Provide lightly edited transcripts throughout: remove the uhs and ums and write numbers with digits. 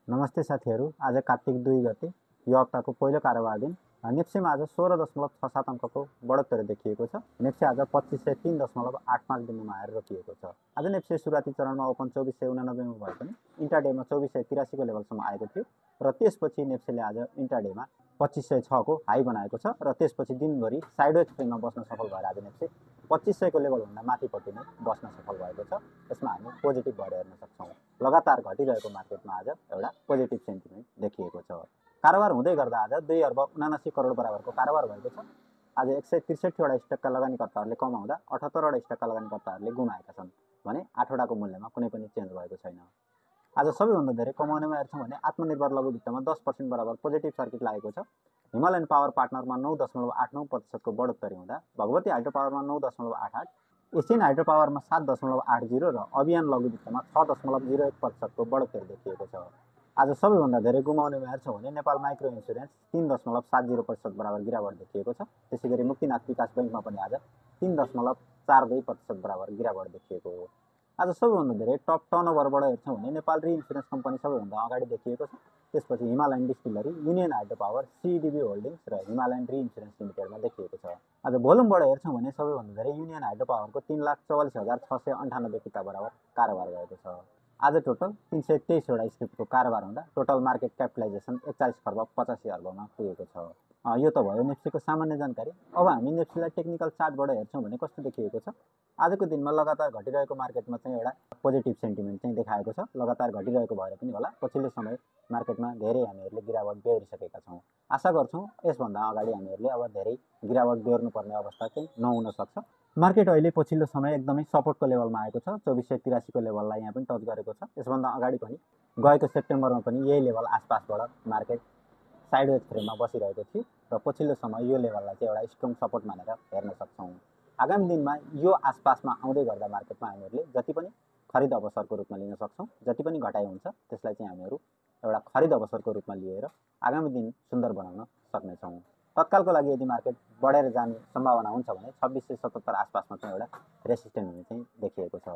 नमस्ते साथीहरू, आज कार्तिक 2 गते यो हप्ताको पहिलो कारोबार दिन नेप्सीमा आज 16.67 अङ्कको बढोत्तरी देखिएको छ। नेप्सी आज 2503.85 बिन्दुमा आएर रोकिएको छ। आज नेप्सी सुरुवाती चरणमा ओपन 2489 मा भए पनि इन्ट्राडेमा 2483 को लेभलसम्म आएको थियो र त्यसपछि नेप्सीले आज इन्ट्राडेमा 2506 को हाई बनाएको छ र त्यसपछि दिनभरि साइडवेज फ्रेममा बस्न सफल भएर आज नेप्सी 2500 को लेभलभन्दा माथिपट्टि नै बस्न सफल भएको छ। यसमा हामी पोजिटिभ भएर हेर्न सक्छौँ। लगातार घटिरहेको मार्केटमा आज एउटा पोजिटिभ सेन्टिमेन्ट देखिएको छ। कारोबार हुँदै गर्दा आज 2 अर्ब 79 करोड बराबरको कारोबार भएको छ। आज 163 वटा स्टकका लगानीकर्ताहरूले कमाउँदा 78 वटा स्टकका लगानीकर्ताहरूले गुमाएका छन् भने 8 वटाको मूल्यमा कुनै पनि चेन्ज भएको छैन। आज सबैभन्दा धेरै कमाउनेमा हेर्छौँ भने आत्मनिर्भर लघु वित्तमा 10% बराबर पोजिटिभ सर्किट लागेको छ। हिमालयन पावर पार्टनरमा 9.89% को बढोत्तरी हुँदा भगवती हाइड्रो पावरमा 9.88, एसियन हाइड्रो पावरमा 7.80 र अभियान लघु वित्तमा 6.01% को बढोत्तरी देखिएको छ। आज सबैभन्दा धेरै गुमाउनेमा हेर्छौँ भने नेपाल माइक्रो इन्सुरेन्स 3.70% बराबर गिरावट देखिएको छ। त्यसैगरी मुक्तिनाथ विकास बैङ्कमा पनि आज 3.42% बराबर गिरावट देखिएको हो। आज सबैभन्दा धेरै टप टर्नओभरबाट हेर्छौँ भने नेपाल रि इन्सुरेन्स कम्पनी सबैभन्दा अगाडि देखिएको छ। त्यसपछि Himalayan distillery, union hydro power, सिडिबी holdings र हिमालयन रि इन्सुरेन्स लिमिटेडमा देखिएको छ। आज भोल्युमबाट हेर्छौँ भने सबैभन्दा धेरै युनियन हाइड्रो पावरको 3,44,698 किता बराबर कारोबार भएको छ। आज टोटल 323 वटा स्क्रिप्टको कारोबार हुँदा टोटल मार्केट क्यापिटलाइजेसन 41 खर्ब 85 अर्बमा पुगेको छ। यो त भयो नेप्सीको सामान्य जानकारी। अब हामी नेप्सीलाई टेक्निकल चार्टबाट हेर्छौँ भने कस्तो देखिएको छ। आजको दिनमा लगातार घटिरहेको मार्केटमा चाहिँ एउटा पोजिटिभ सेन्टिमेन्ट चाहिँ देखाएको छ। लगातार घटिरहेको भएर पनि होला पछिल्लो समय मार्केटमा धेरै हामीहरूले गिरावट बेहोरिसकेका छौँ। आशा गर्छौँ यसभन्दा अगाडि हामीहरूले अब धेरै गिरावट बेहोर्नुपर्ने अवस्था चाहिँ नहुन सक्छ। मार्केट अहिले पछिल्लो समय एकदमै सपोर्टको लेभलमा आएको छ। 2483 को लेभललाई यहाँ पनि टच गरेको छ। यसभन्दा अगाडि पनि गएको सेप्टेम्बरमा पनि यही लेभल आसपासबाट मार्केट साइडवेज फ्रेममा बसिरहेको थियो र पछिल्लो समय यो लेभललाई चाहिँ एउटा स्ट्रङ सपोर्ट मानेर हेर्न सक्छौँ। आगामी दिनमा यो आसपासमा आउँदै गर्दा मार्केटमा हामीहरूले जति पनि खरिद अवसरको रूपमा लिन सक्छौँ। जति पनि घटाइ हुन्छ त्यसलाई चाहिँ हामीहरू एउटा खरिद अवसरको रूपमा लिएर आगामी दिन सुन्दर बनाउन सक्नेछौँ। तत्कालको लागि यदि मार्केट बढेर जाने सम्भावना हुन्छ भने 2677 आसपासमा चाहिँ एउटा रेसिस्टेन्ट हुने चाहिँ देखिएको छ।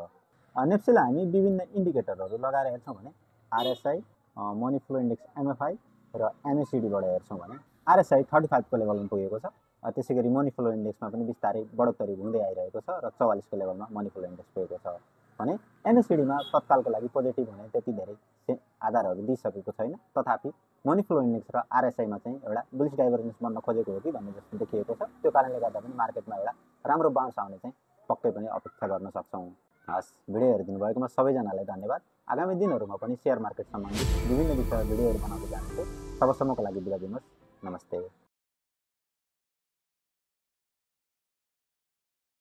नेप्सीलाई हामी विभिन्न इन्डिकेटरहरू लगाएर हेर्छौँ भने RSI, money flow index MFI र एमएसिडीबाट हेर्छौँ भने आरएसआई 35 को लेभलमा पुगेको छ। त्यसैगरी मनी फ्लो इन्डेक्समा पनि बिस्तारै बढोत्तरी हुँदै आइरहेको छ र 44 को लेभलमा मनी फ्लो इन्डेक्स पुगेको छ भने एमएसिडीमा तत्कालको लागि पोजिटिभ हुने त्यति धेरै आधारहरू दिइसकेको छैन। तथापि मनी फ्लो इन्डेक्स र आरएसआईमा चाहिँ एउटा बुलिस डाइभर्जेन्स बन्न खोजेको हो कि भन्ने जस्तो देखिएको छ। त्यो कारणले गर्दा पनि मार्केटमा एउटा राम्रो बाउन्स आउने चाहिँ पक्कै पनि अपेक्षा गर्न सक्छौँ। हस्, भिडियो हेरिदिनु भएकोमा सबैजनालाई धन्यवाद। आगामी दिनहरूमा पनि सेयर मार्केट सम्बन्धी विभिन्न विषय भिडियोहरू बनाउँदै जानेछु। तबसम्मको लागि बिदा दिनुहोस्। नमस्ते।